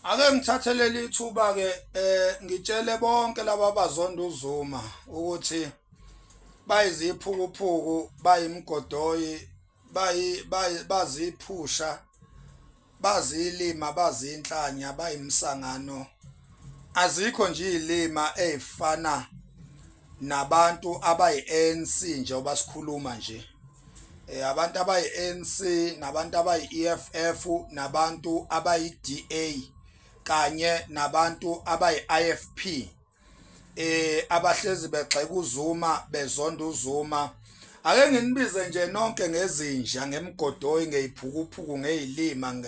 Ake ngithathe leli thuba ke ngitshele bonke laba abazonda uZuma ukuthi bayiziphukuphuku, bayimigodoyi, bayi baziphusha, bazilima, bazinhlanya, bayimsangano. Azikho nje izilima ezifana nabantu abayi-ANC njengoba sikhuluma nje. Abantu abayi-ANC nabantu abayi-EFF nabantu abayi-DA kanye nabantu abayi-IFP abahlezi begxeka uZuma, bezonda uZuma. Ake nginibize nje nonke ngezinja, ngemgodoyi, ngeyiphukuphuku, ngeyilima,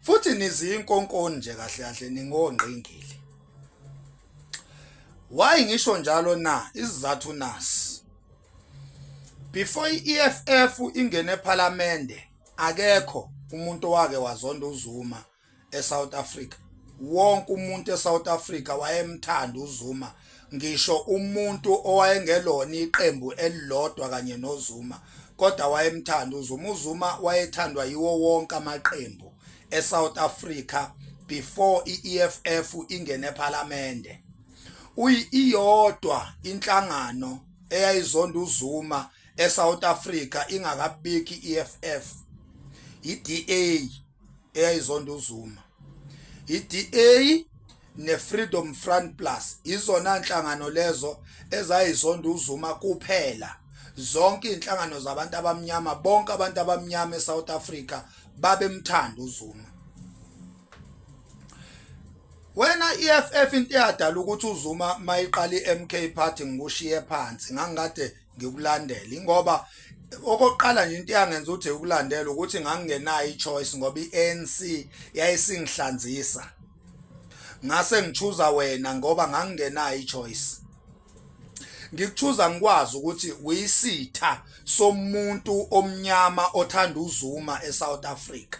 futhi nizinkonkoni nje kahle kahle, ningongqingili. Why ngisho njalo na? Isizathu nasi: before i-EFF ingene ePhalamende, akekho umuntu owake wazonda uZuma eSouth Africa. Wonke umuntu eSouth Africa wayemthanda uZuma, ngisho umuntu owayengelona iqembu elilodwa kanye noZuma, kodwa wayemthanda uZuma. UZuma wayethandwa yiwo wonke amaqembu eSouth Africa before i-EFF ingene ePhalamende. Iyodwa inhlangano eyayizonda uZuma eSouth Africa ingakabikho i-EFF, i-DA eyayizonda uZuma. I-DA ne-Freedom Front Plus izona nhlangano lezo ezayizonda uZuma kuphela. Zonke inhlangano zabantu abamnyama, bonke abantu abamnyama eSouth Africa babemthanda uZuma. Wena EFF, into eyadala ukuthi uZuma mayiqala iMK Party ngikushiye phansi, ngangikade ngikulandela, ingoba okokuqala nje into eyangenza ukuthi ukulandela ukuthi ngangingenayo i-choice, ngoba i-ANC yayisingihlanzisa. Ngase ngichuza wena ngoba ngangingenayo i-choice. Ngikuchuza ngikwazi ukuthi uyisitha somuntu omnyama othanda uZuma eSouth Africa.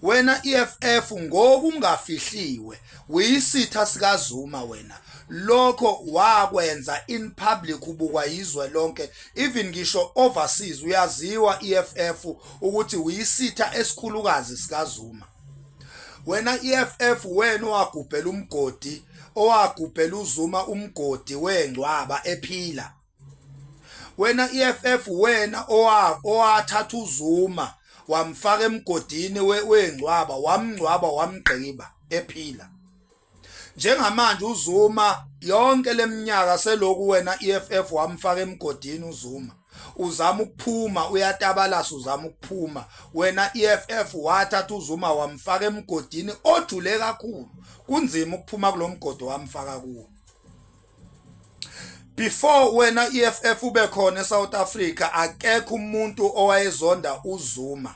Wena EFF, ngokungafihliwe uyisitha sikaZuma wena. Lokho wakwenza in public, ubukwa yizwe lonke, even ngisho overseas uyaziwa EFF ukuthi uyisitha esikhulukazi sikaZuma. Wena EFF, wena owagubhela umgodi, owagubhela uZuma umgodi wengcwaba ephila. Wena EFF, wena owathatha uZuma wamfaka emgodini wengcwaba, wamngcwaba, wamgqiba ephila. Njengamanje uZuma, yonke leminyaka seloku wena EFF wamfaka emgodini uZuma, uzama ukuphuma, uyatabalasa, uzama ukuphuma. Wena EFF wathatha uZuma wamfaka emgodini ojule kakhulu, kunzima ukuphuma kulomgodi wamfaka kuwo. Before wena EFF ube khona eSouth Africa, akekho umuntu owayezonda uZuma.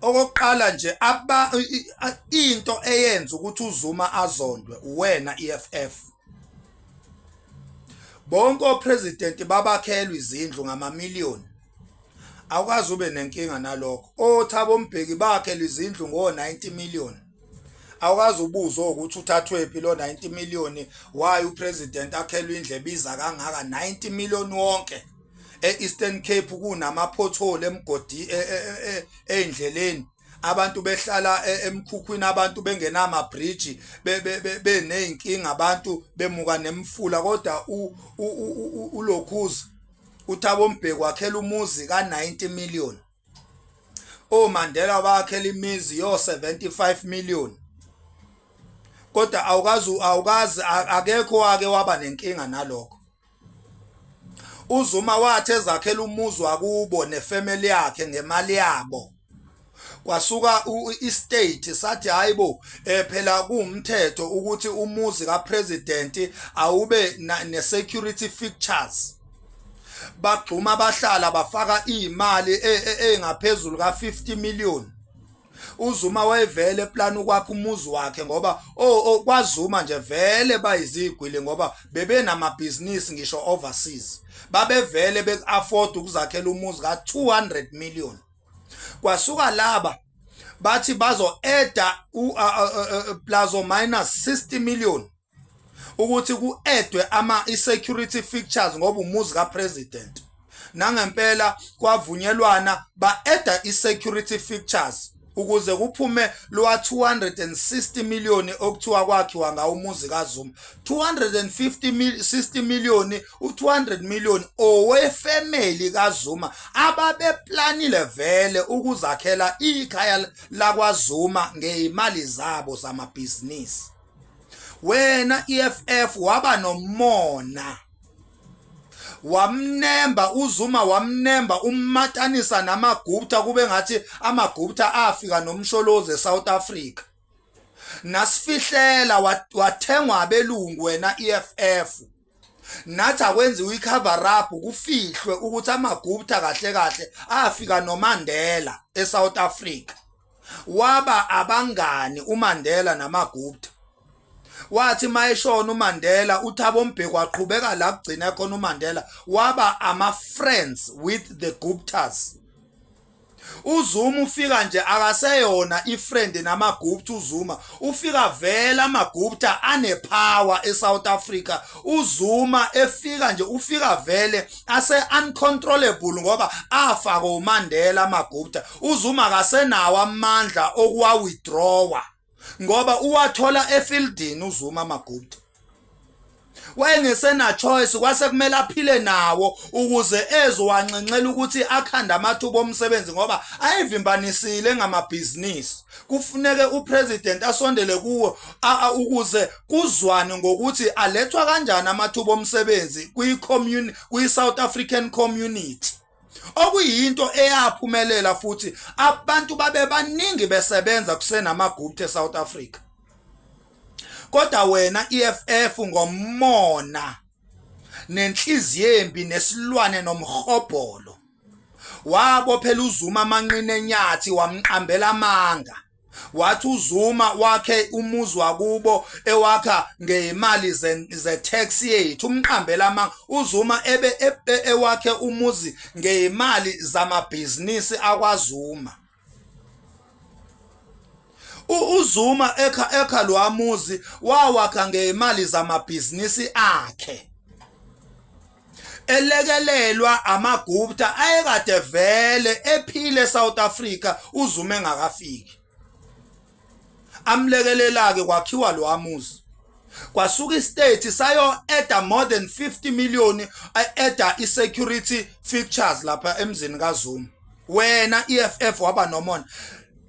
Okokuqala nje, aba into eyenza ukuthi uZuma azondwe uwena EFF. Bonke opresident babakhelwa izindlu ngamamiliyoni, awukazi ube nenkinga nalokho. OThabo Mbeki bakhelwa izindlu ngo 90 million, awukazi ubuzo ukuthi uthathwephi lo 90 million. Why upresident akhelwe indlu ebiza kangaka, 90 million wonke? E-Eastern Cape kunama pothole emgodi ey'ndleleni, abantu behlala emkhukhwini, abantu bengenama bridge, beneyinkinga, abantu bemuka nemfula, kodwa ulokhuza uThabo Mbeki wakhela umuzi ka 90 million. OMandela bakhela imizi yo 75 million, kodwa awukazi akekho wake waba nenkinga nalokho. UZuma wathi ezakhela umuzi wakubo nefamily yakhe ngemali yabo, kwasuka i-state sathi, "Hayibo, phela kuwumthetho ukuthi umuzi kapresident awube ne-security features." Bagxuma bahlala bafaka imali engaphezulu ka50 million. UZuma wayevele plan ukwakha umuzi wakhe ngoba oh kwaZuma nje vele bayizigwili, ngoba bebenamabhizinisi ngisho overseas, babevele beku-afford ukuzakhela umuzi ka 200 million. Kwasuka laba bathi bazo adda plus or minus 60 million ukuthi ku-addwe ama i-security features ngoba umuzi kapresident. Nangempela kwavunyelwana, ba-adda i-security features ukuze kuphume lowa 260 million okuthiwa kwakhiwa ngawo umuzi kaZuma. 250 60 million, u200 million owefamily kaZuma ababeplanile vele ukuzakhela ikhaya lakwaZuma ngezimali zabo zamabhizinisi. Wena EFF waba nomona, wamnemba uZuma, wamnemba ummatanisa namaGupta, kube ngathi amaGupta afika nomsholozi eSouth Africa. Nasifihlela, wathengwa abelungu wena EFF. Nathi akwenziwa i-cover up, kufihlwe ukuthi amaGupta kahle kahle afika noMandela eSouth Africa. Waba abangani uMandela namaGupta. Wathi mayeshona uMandela, uThabo Mbeki waqhubeka la kugcina khona uMandela, waba ama friends with the Guptas. uZuma ufika nje akaseyona ifriend namaGupta. uZuma ufika vela amaGupta anepower eSouth Africa. uZuma efika nje, ufika vele ase uncontrollable ngoba afaka uMandela amaGupta. uZuma akasenawo amandla okuwa withdrawa ngoba uwathola efieldini uZuma amaGupta. Wayengesena choice, kwase kumele aphile nawo ukuze ezowanxenxela ukuthi akhanda amathuba omsebenzi ngoba ayivimbanisile ngamabhizinisi. Kufuneke upresident asondele kuwo ukuze kuzwane ngokuthi alethwa kanjani amathuba omsebenzi kwi-community, kwi-South African community, okuyinto eyaphumelela futhi abantu babe baningi besebenza kusenamaGupta eSouth Africa. Kodwa wena EFF, ngomona nenhliziyo embi nesilwane nomhobholo, wabophela uZuma amanqine enyathi, wamqambela amanga, wathi uZuma wakhe umuzi wakubo ewakha ngeimali ze-tax yethu. Umqambela amanga uZuma, ebe ewakhe umuzi ngeimali zamabhizinisi akwaZuma. UZuma ekha lwamuzi wawakha ngeimali zamabhizinisi akhe, elekelelwa amaGupta ayekade vele ephile eSouth Africa uZuma engakafiki. Amlekelela ke, kwakhiwa lo amuzi. Kwasuka istate sayo adda more than 50 million, adda i-security features lapha emzini kaZuma. Wena EFF waba nomona.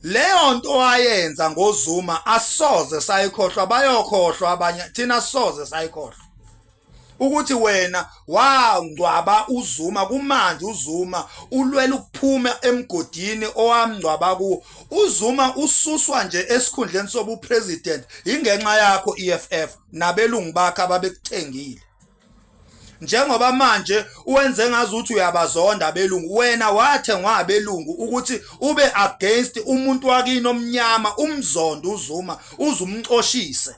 Leyo nto wayenza ngoZuma asoze sayikhohlwa, bayokhohlwa abanye, thina soze sayikhohlwa ukuthi wena wangcwaba uZuma. Kumanje uZuma ulwela ukuphuma emgodini owamngcwaba kuwo. uZuma ususwa nje esikhundleni sobupresident ingenxa yakho EFF nabelungu bakhe ababekuthengile. Njengoba manje uwenze ngazuthi uyabazonda abelungu, wena wathengwa abelungu ukuthi ube against umuntu wakini omnyama, umzondo uZuma, uzumxoshise.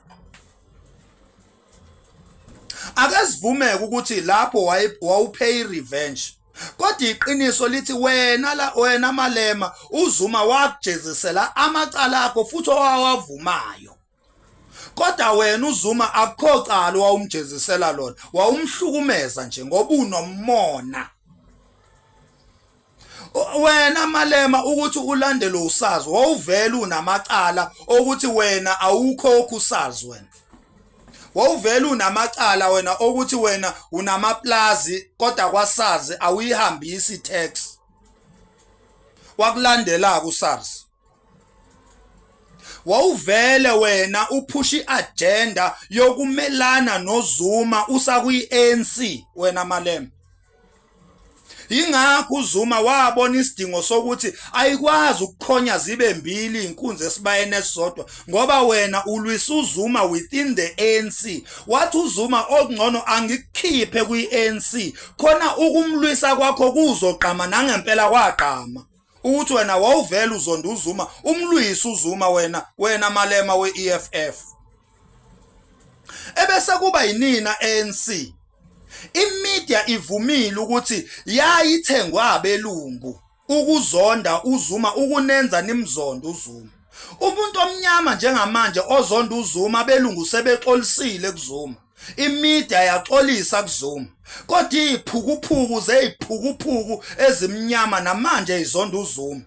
Ake sivumeke ukuthi lapho wawupay revenge, kodwa iqiniso lithi wena la, wena Malema, uZuma wakujezisela amacala akho futhi owawavumayo. Kodwa wena uZuma akukho cala wawumjezisela lona, wawumhlukumeza nje ngoba unomona wena Malema. Ukuthi ulandele uSARS, wawuvela unamacala okuthi wena awukhokho uSARS. Wena wawuvela unamacala wena okuthi wena unamaplazi kodwa kwaSARS awuyihambisi tax. Wakulandela kuSARS. Wawuvele wena uphusha iagenda yokumelana noZuma usakwi-ANC, wena Malema. Ingakho uZuma wabona isidingo sokuthi ayikwazi ukukhonya zibe mbili inkunzi esibayeni esisodwa, ngoba wena ulwisa uZuma within the ANC. Wathi uZuma okungcono angikukhiphe kwi-ANC, khona ukumlwisa kwakho kuzoqama. Nangempela kwaqama ukuthi wena wawuvela uzonda uZuma, umlwisa uZuma wena Malema we-EFF. Ebese kuba yinina ANC, imedia ivumile ukuthi yayithengwa abelungu ukuzonda uZuma, ukunenza nimzondo uZuma. Umuntu omnyama njengamanje ozonda uZuma, abelungu sebexolisile kuZuma. Imedia yaxolisa kuZuma. Kodwa iziphukuphuku zeziphukuphuku ezimnyama namanje izonda uZuma.